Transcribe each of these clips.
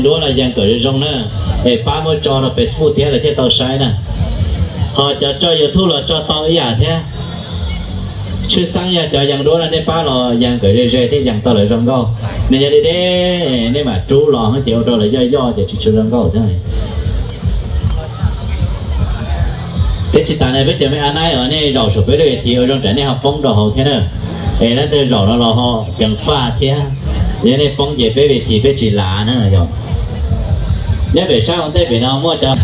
Duab los yees kom zoo zoo na, es pab muab tso rau Facebook thiab lawv thiaj tau saib na. Ho cov tso YouTube los tso tau ib yam thiab. Tshwj xeeb yog cov yees duab no nej pab los yees kom ze ze thiab yees tau lawv zoo nkauj. Nej yog deb deb, nej mam rub los ces ua rau lawv yoj yoj ces tsis tshua zoo nkauj thiab. Thiab tsis tas li peb cov me ab naib uas nej zaum saum peb lub es thiv ua zoo tsam nej ho poob rau hauv thiab na. Es leej twg zaum no los ho ceev faj thiab. Yog nej poob ces peb vim thiv peb tsis lav na yog. Nyob pem sab ua ntej pem no muaj cov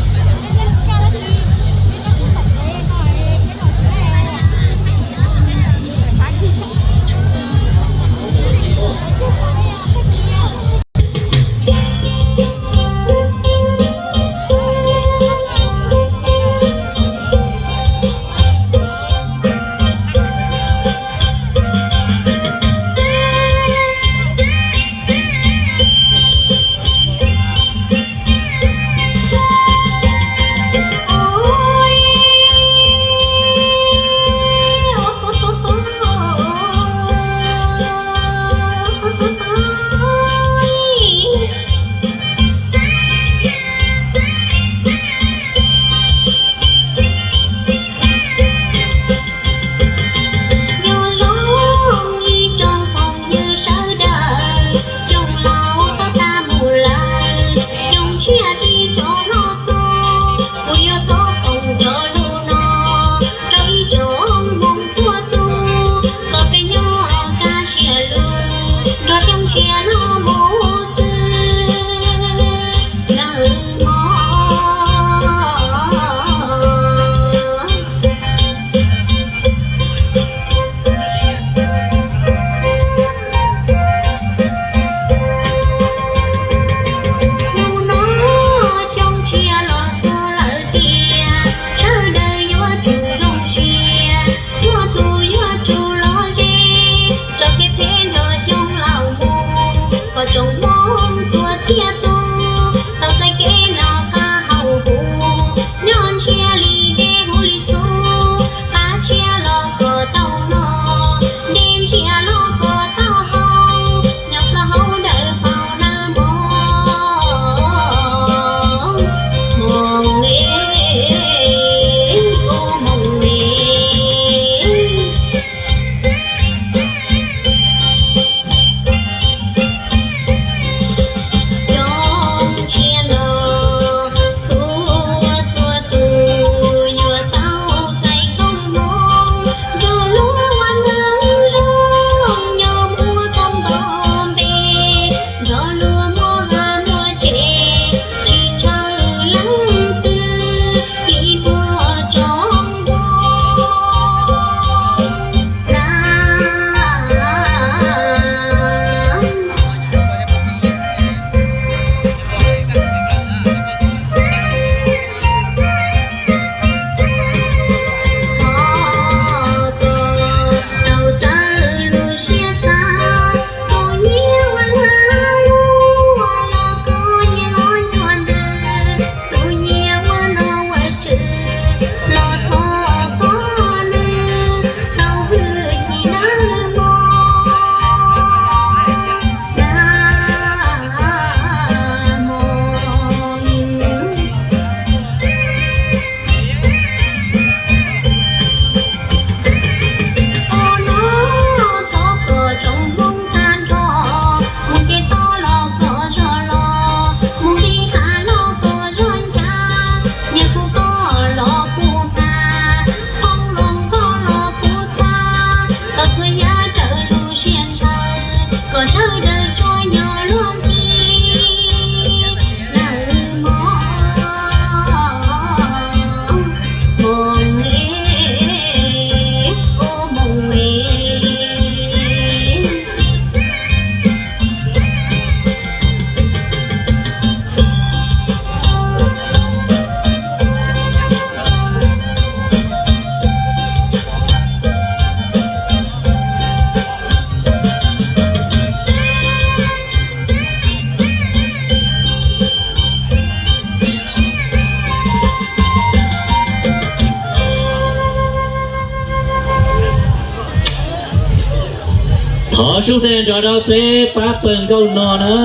Nyob zoo ib tsoom phooj ywg sawv daws, coob laus tau tag mus lawm, coob tshiab tib rov los txog, kuv yuav thov foom cov lus no rau ib tsoom Hmoob txhua tus, kom peb nyob kaj siab lug nrog coob tshiab no mus xwb nawb mog. Hnub no xyoo tshiab los txog lawm tiag, sawv daws yuav tsum zoo siab, txhua tus yuav tsum los ze, tso kev phem nrog xyoo laus mus, kom tsoom Thov sub teg nrog rau peb pab pawg nkauj no na.